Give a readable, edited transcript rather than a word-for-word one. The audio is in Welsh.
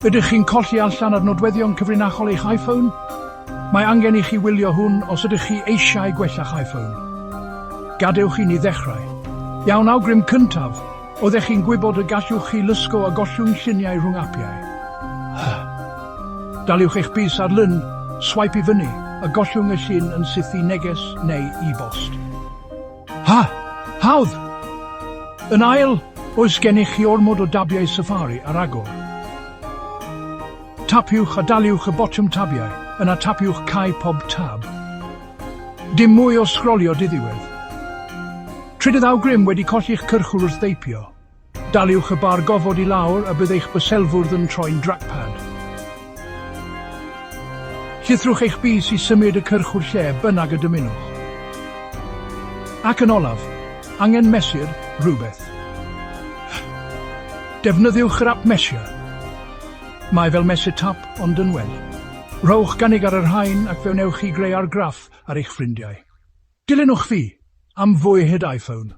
Ydych chi'n colli allan ar nodweddion cyfrinachol eich iPhone? Mae angen i chi wylio hwn os ydych chi eisiau gwella'ch iPhone. Gadewch i ni ddechrau. Iawn, awgrym cyntaf, oeddech chi'n gwybod y gallwch chi lusgo a gollwng lluniau rhwng apiau? Huh. Daliwch eich bys ar lun, swipe i fyny, a gollwng y llun yn syth i neges neu e-bost. Ha! Hawdd! Yn ail, oes gennych chi ormod o dabiau Safari ar agor? Tapiwch a daliwch y botwm tabiau, yna tapiwch Cau pob tab. Dim mwy o sgrolio diddiwedd. Trydydd awgrym, wedi colli'ch cyrchwr wrth deipio. Daliwch y bar gofod i lawr a bydd eich byselfwrdd yn troi'n drackpad. Llithrwch eich bys i symud y cyrchwr lle bynnag y dymunwch. Ac yn olaf, angen mesur rhywbeth. Defnyddiwch yr ap Measure. Mae fel mesur tap ond yn well. Rhowch gynnig ar y rhain ac fe wnewch chi greu argraff ar eich ffrindiau. Dilynwch fi am fwy hyd iPhone.